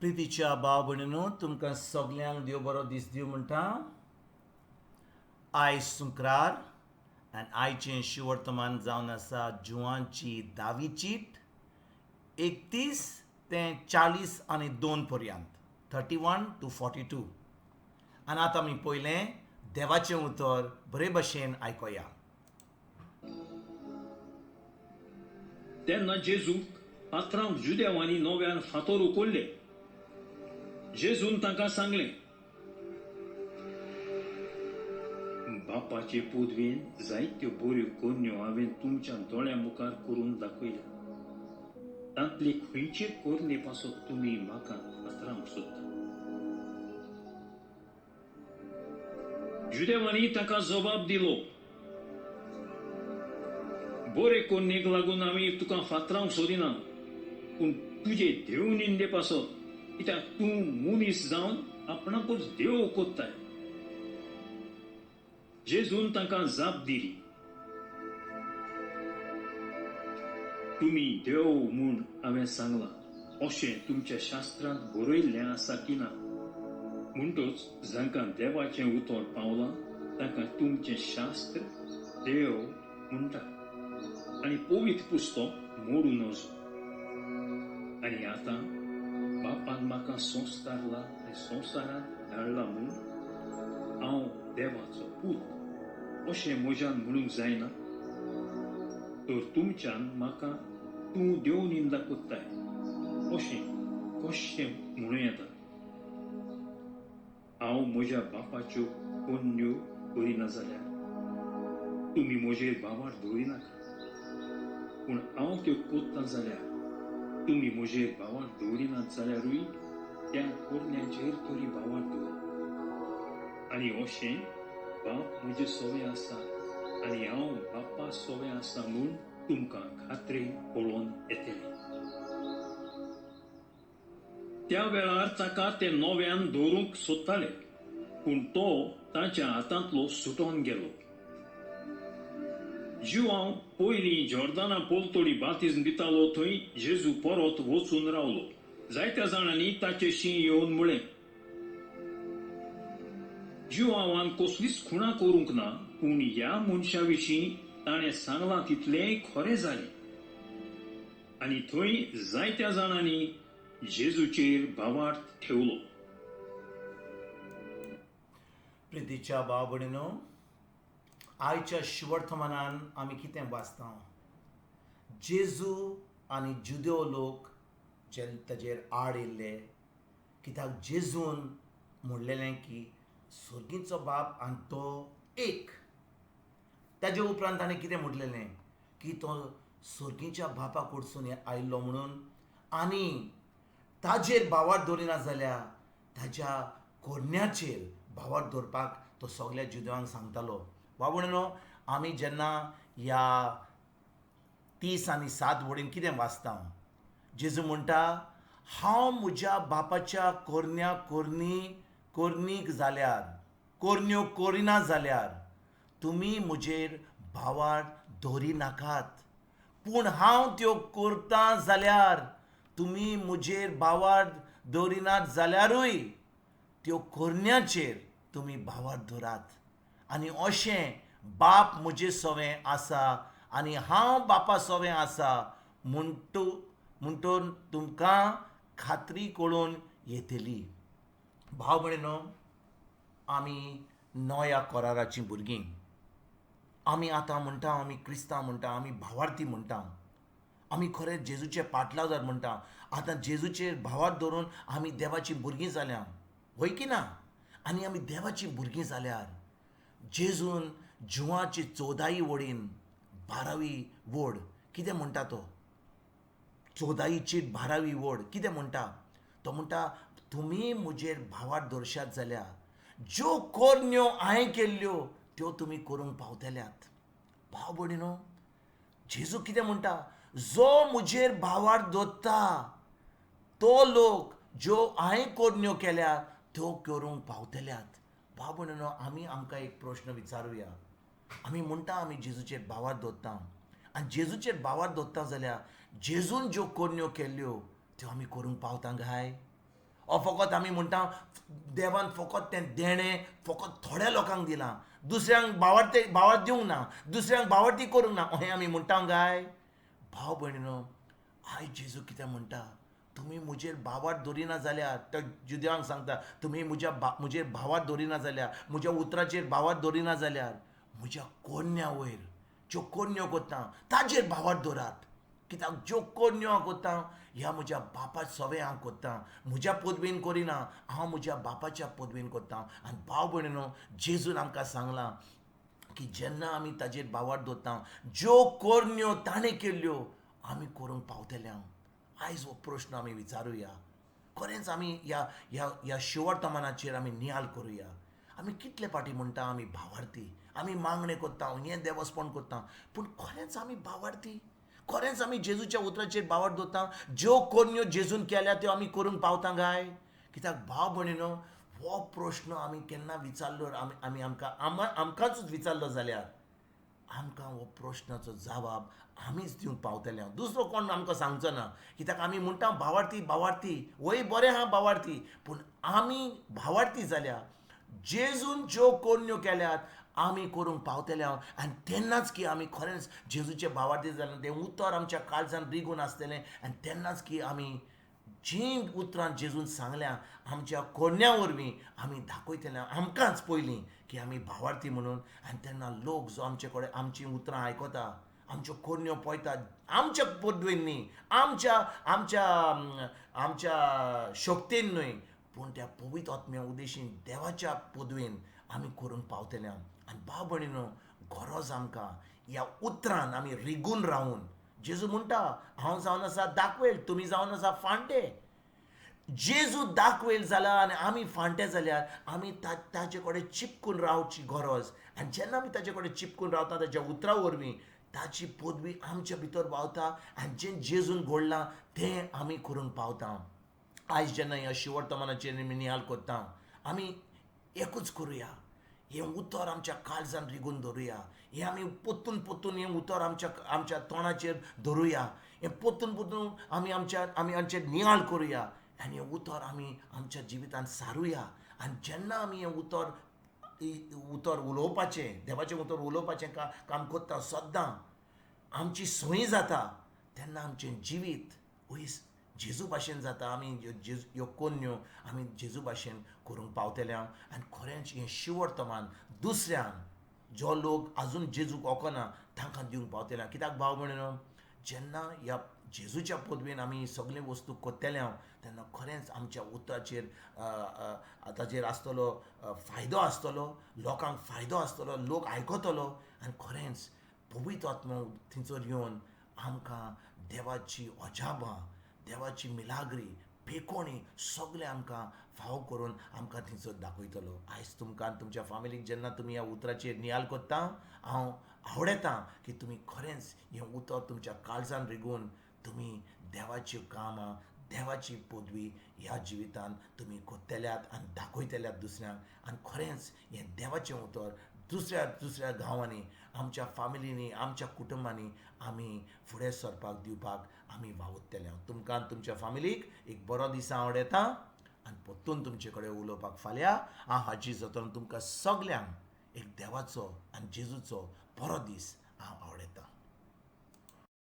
प्रितीच्या भाव भयणीनो, तुमकां सगल्यांक देव बरो दीस दिवं म्हणटा. आयज शुक्रार आनी आयचें शिवर्तमान जावन आसा जुवांची धावी चीट 31 ते 42 पर्यंत, 31 टू 42. आनी आतां आमी पयलें देवाचें उतर बरे भशेन आयकोया. तेन्ना जेजूक पात्रांव जुदेवांनी नव्यान फातोर उखल्ले. जेजून तांकां सांगलें, बापाचे पदवेन जायत्यो बऱ्यो करण्यो हांवें तुमच्या दोळ्यां मुखार करून दाखयल्या. तांतले खंयचे करणे पासत तुमी म्हाका फातरांक सोदता? जुदेवांनी ताका जबाब दिलो, बरे करणेक लागून आमी तुका फातरांक सोदिना, पूण तुजे देव निंदे पासत, कित्याक तूं मनीस जावन आपणाकूच देव कोत्ताय. जेजून तांकां जाप दिली, तुमी देव म्हूण हांवें सांगलां अशें तुमच्या शास्त्रांत बरयल्लें आसा की ना? म्हणटच जांकां देवाचें उतर पावलां तांकां तुमचें शास्त्र देव म्हणटा आनी पवित्र पुस्तक मोडूं नजो. आनी आतां बापान म्हाका संस्कारला आनी संवसारांत धाडला म्हूण हांव देवाचो पूत अशें म्हज्यान म्हणूंक जायना? तर तुमच्यान म्हाका तूं देव निंदा कोत्ताय अशें कशें म्हणूं येता? हांव म्हज्या बापाच्यो करण्यो करिना जाल्यार तुमी म्हजेर भावार्थ दवरिनाका, पूण हांव त्यो कोत्तां जाल्यार तुमी म्हजेर भावार्थ दवरिनात जाल्यारूय त्या करण्यांचेर तरी भावार्थ दवरात. आनी अशें बाप म्हजे सवे आसा आनी हांव बापा सवे आसा म्हूण तुमकां खात्री पळोवन येतली. त्या वेळार ताका ते नव्यान दवरूंक सोदताले, पूण तो ताच्या हातांतलो सुटोन गेलो. जुवांव पयलीं जॉर्दाना पलतडी बातिज्म दितालो थंय जेजू परत वचून रावलो. जायत्या जाणांनी ताचेशी येवन म्हळें, जुवांवान कसलीच खुणा करूंक ना, पूण ह्या मनशा विशीं ताणें सांगलां तितलेंय खरें जालें. आनी थंय जायत्या जाणांनी जेजूचेर भावार्थ ठेवलो. प्रितीच्या भाव भयणीनो, आयच्या शिवर्तमानान आमी कितें वाचता? जेजू आनी जुदेव लोक जे ताजेर आड येयल्ले, कित्याक जेजून म्हणलेलें की सर्गीचो बाप आनी तो एक. ताजे उपरांत ताणें कितें म्हटलेलें की तो सर्गीच्या बापा कडसून आयिल्लो म्हणून, आनी ताजेर भावार्थ दवरिना जाल्यार ताज्या करण्याचेर भावार्थ दवरपाक तो सगल्या जुदेवांक सांगतालो. बाबुणो, आमी जेन्ना ह्या 30 आनी 7 वडीन कितें वाचता, जेजू म्हणटा, हांव म्हज्या बापाच्या करण्या करणी करणीक जाल्यार, करण्यो करिना जाल्यार तुमी म्हजेर भावार्थ दवरिनाकात, पूण हांव त्यो करता जाल्यार तुमी म्हजेर भावार्थ दवरिनात जाल्यारूय त्यो करण्याचेर तुमी भावार्थ दवरात. आनी अशें बाप म्हजे सवें आसा आनी हांव बापा सवें आसा म्हणटून तुमकां खात्री कळून येतली. भाव भयणीनो, आमी नव्या कराराचीं भुरगीं. आमी आतां म्हणटा आमी क्रिस्तांव म्हणटा, आमी भावार्थी म्हणटा, आमी खरें जेजूचे पाटलावदार म्हणटा. आतां जेजूचेर भावार्थ दवरून आमी देवाचीं भुरगीं जाल्या, व्हय की ना? आनी आमी देवाचीं भुरगीं जाल्यार जेजून जुवाची 14 वडीन 12वी वड कितें म्हणटा तो? 14 चीट 12वी वड कितें म्हणटा? तो म्हणटा, तुमी म्हजेर भावार्थ दवरशात जाल्यार ज्यो करण्यो हांवें केल्ल्यो त्यो तुमी करूंक पावतल्यात. भाव भयणीनो, जेजू कितें म्हणटा? जो म्हजेर भावार्थ दवरता तो लोक ज्यो हांवें करण्यो केल्या त्यो करूंक पावतल्यात. भाव भयणीनो, आमी आमकां एक प्रश्न विचारुया. आमी म्हणटा आमी जेजूचेर भावार्थ दवरता, आनी जेजूचेर भावार्थ दवरता जाल्यार जेजून ज्यो करण्यो केल्ल्यो त्यो आमी करूंक पावता काय? ओ फकत आमी म्हणटा देवान फकत तें देणें फकत थोड्या लोकांक दिलां, दुसऱ्यांक भावार्थ भावार्थ दिवंक ना, दुसऱ्यांक भावार्थी करूंक ना, अहें आमी म्हणटा काय? भाव भयणीनो, आयज जेजू कितें म्हणटा, तुमी म्हजेर भावार्थ दवरिना जाल्यार, तो जुदेवांक सांगता, तुमी म्हज्या म्हजेर भावार्थ दवरिना जाल्यार, म्हज्या उतराचेर भावार्थ दवरिना जाल्यार, म्हज्या कोन्या वयर ज्यो कोन्यो कोत्ता ताजेर भावार्थ दवरात. कित्याक ज्यो कोन्यो हांव कोत्ता ह्या म्हज्या बापा सवे हांव कोत्ता, म्हज्या पदवेन करिना, हांव म्हज्या बापाच्या पदवेन कोत्ता. आनी भाव भयणीनो, जेजून आमकां सांगलां की जेन्ना आमी ताजेर भावार्थ दवरता, ज्यो कोरण्यो ताणें केल्ल्यो आमी करूंक पावतले. हांव आयज हो प्रश्न आमी विचारुया, खरेंच आमी ह्या ह्या ह्या शिवर्तमानाचेर आमी नियाळ करुया. आमी कितले फावटी म्हणटा आमी भावार्थी, आमी मागणें करता, हें देवस्पण करता, पूण खरेंच आमी भावार्थी? खरेंच आमी जेजूच्या उतराचेर भावार्थ दवरता? ज्यो कोरण्यो जेजून केल्या त्यो आमी करूंक पावता काय? कित्याक भाव भयणीनो, हो प्रश्न आमी केन्ना विचारलो, आमी आमी आमकां आमकांच विचारलो जाल्यार आमकां हो प्रश्नाचो जवाब आमीच दिवंक पावतले, दुसरो कोण आमकां सांगचो ना. कित्याक आमी म्हणटा भावार्थी भावार्थी, वय बरें आहा भावार्थी, पूण आमी भावार्थी जाल्यार जेजून ज्यो कोरण्यो केल्यात आमी करूंक पावतले. हांव आनी तेन्नाच की आमी खरेंच जेजूचे भावार्थी जाल्यार तें उतर आमच्या काळजान रिगून आसतलें, आनी तेन्नाच की आमी जीं उतरां जेजून सांगल्या आमच्या कोरण्या वरवीं आमी दाखयतले आमकांच पयलीं की आमी भावार्थी म्हणून. आनी तेन्ना लोक जो आमचे कडेन आमचीं उतरां आयकता, आमच्यो कोरण्यो पळयता, आमच्या पदवेन न्ही, आमच्या आमच्या आमच्या शक्तीन न्हय, पूण त्या पवित्र आत्म्या उदेशीन देवाच्या पदवेन आमी करूंक पावतले. आनी भाव भयणीनो, गरज आमकां ह्या उतरान आमी रिगून रावून, जेजू म्हणटा हांव जावन आसा दाखवेल, तुमी जावन आसा फांटे. जेजू दाखवेल जाला आनी आमी फांटे जाल्यार आमी ताजे कडेन चिपकून रावची गरज. आनी जेन्ना आमी ताजे कडेन चिपकून रावता ताज्या उतरा वरवीं ताची पदवी आमच्या भितर व्हांवता, आनी जें जेजून घडलां तें आमी करूंक पावता. आयज जेन्ना ह्या शिवर्तमानाचेर आमी नियाळ करता, आमी एकूच करुया, हें उतर आमच्या काळजान रिगून दवरुया, हें आमी पोत्तून पोत्तून हें उतर आमच्या आमच्या तोंडाचेर दवरुया, हें पोत्तून पोत्तून आमी आमच्या आमी आमचेर नियाळ करुया, आनी हें उतर आमी आमच्या जिवितांत सारुया. आनी जेन्ना आमी हें उतर उतर उलोवपाचें, देवाचें उतर उलोवपाचें काम करता सद्दां आमची सोयी जाता, तेन्ना आमचें जिवीत वयस जेजू भाशेन जाता. आमी ह्यो कोन्यो आमी जेजू भाशेन करूंक पावतले. हांव आनी खरेंच हें शिवर्तमान दुसऱ्यांक जो लोक आजून जेजूक वळखना तांकां दिवंक पावतले. कित्याक भाव भयणीनो, जेन्ना ह्या जेजूच्या पदवेन आमी सगळे वस्तू करतले हांव, तेन्ना खरेंच आमच्या उतराचेर ताचेर आसतलो फायदो आसतलो, लोकांक फायदो आसतलो, लोक आयकतलो, आनी खरेंच पवित्र आत्मो थंयसर येवन आमकां देवाची अजाबां, देवाची मिलाग्री, पेकोणी सगळें आमकां फावो करून आमकां थंयसर दाखयतलो. आयज तुमकां तुमच्या फामिलीक जेन्ना तुमी ह्या उतराचेर नियाळ करता, हांव आवडयतां की तुमी खरेंच हें उतर तुमच्या काळजान रिगून तुमी देवाच्यो कामां, देवाची पदवी ह्या जिवितांत तुमी करतल्यात आनी दाखयतल्यात दुसऱ्यांक. आनी खरेंच हें देवाचें उतर दुसऱ्या दुसऱ्या गांवांनी, आमच्या फामिलींनी, आमच्या कुटुंबांनी आमी फुडें सरपाक दिवपाक आमी वावुरतले. तुमकां तुमच्या फामिलीक एक बरो दीस आवडयता, आनी परतून तुमचे कडेन उलोवपाक फाल्यां हांव हाजीर जातलो. तुमकां सगल्यांक एक देवाचो आनी जेजूचो बरो दीस